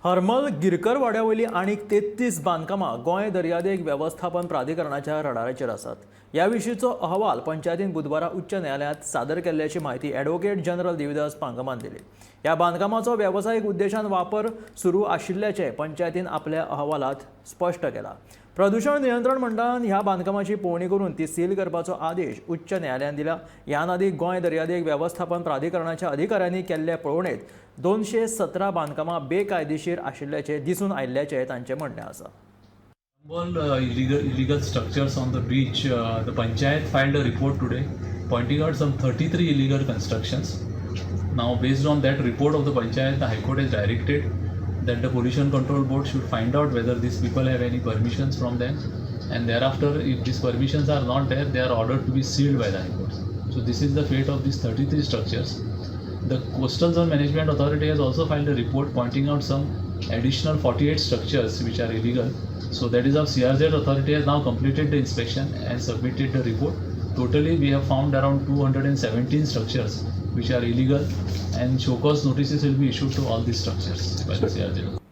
हरमल गिरकरवाड्यावयली आनीक 33 बांदकामां गोंय दर्यादेग वेवस्थापन प्राधिकरणाच्या रडाराचेर आसात. ह्या विशींचो अहवाल पंचायतीन बुधवारा उच्च न्यायालयांत सादर केल्ल्याची म्हायती ॲडव्होकेट जनरल देविदास पांगमान दिली. ह्या बांदकामाचो वेवसायीक उद्देशान वापर सुरू आशिल्ल्याचें पंचायतीन आपल्या अहवालात स्पश्ट केलां. प्रदूषण नियंत्रण मंडळान ह्या बांदकामाची पळोवणी करून ती सील करपाचो आदेश उच्च न्यायालयान दिला. ह्यान आदीं गोंय दर्यादेग वेवस्थापन प्राधिकरणाच्या अधिकाऱ्यांनी केल्ले पळोवणेंत 217 बांदकामां बेकायदेशीर आशिल्ल्याचें दिसून आयिल्ल्याचें तांचें म्हणणें आसा. All illegal structures on the beach. The panchayat filed a report today pointing out some 33 illegal constructions. Now, based on that report of the panchayat, the High Court has directed that the Pollution Control Board should find out whether these people have any permissions from them, and thereafter, if these permissions are not there, they are ordered to be sealed by the High Court. So, this is the fate of these 33 structures. The Coastal Zone Management Authority has also filed a report pointing out some additional 48 structures which are illegal. So that is how CRZ authority has now completed the inspection and submitted the report. Totally, we have found around 217 structures which are illegal, and show cause notices will be issued to all these structures by the CRZ.